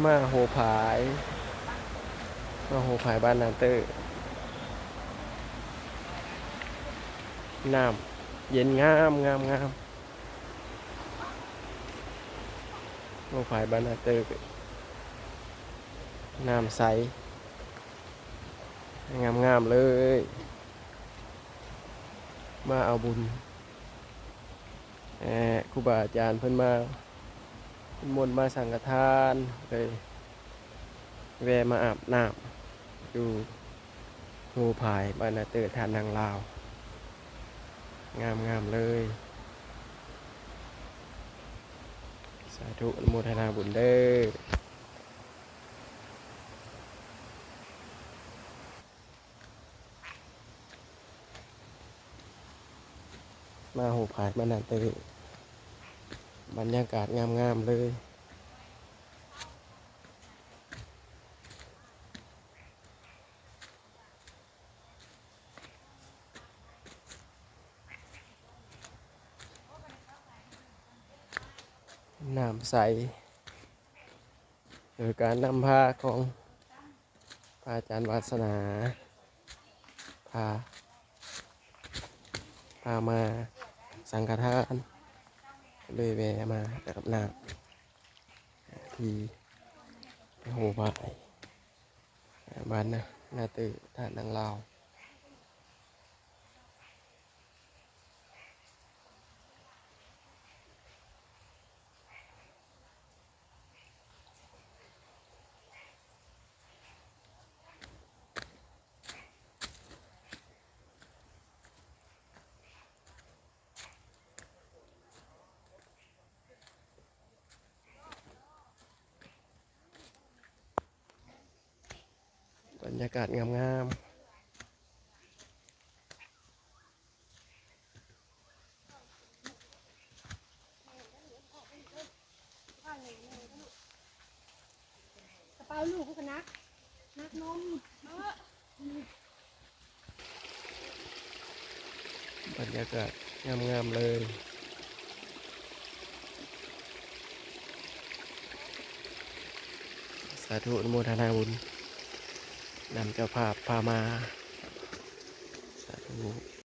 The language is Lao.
ມາໂຮຜາຍ ມາໂຮຜາຍບ້ານນາເຕີ ນ້ຳເຢັນງາມ ງາມ ງາມ. ໂຮຜາຍບ້ານນາເຕີ ນ້ຳໃສ ງາມໆ ເລີຍ. ມາເອົາບຸນ ແອ ຄູບາອາຈານເພິ່ນມານິມົນມາສັງຄະທານ ເລີຍແວ່ມາອາບນ້ຳຢູ່ໂຮຜາຍບ້ານນາເຕີ ທ່ານນາງລາວ ງາມໆ ເລີຍ. ສາທຸ ອະນຸໂມທະນາບຸນເດີ້. ມາໂຮຜາຍບ້ານນາເຕີ ບັນຍາກາດງາມໆ ເລີຍ. ນ້ຳໃສ ໂດຍການນຳພາຂອງພະອາຈານວາສະໜາ ພາ ພາມາສັງຄະທານ ເລີຍແວ່ມາອາບນ້ຳທີ່ໂຮຜາຍ ບ້ານນາເຕີ ທ່ານນາງລາວ. ບັນຍາກາດງາມໆ. ກະເປົາລູກກະໜັກ ໜັກນົມ. ບັນຍາກາດງາມໆ ເລີຍ. ສາທຸ ອະນຸໂມທະນາບຸນ ນຳເຈົ້າພາບພາມາ. ສາທຸ.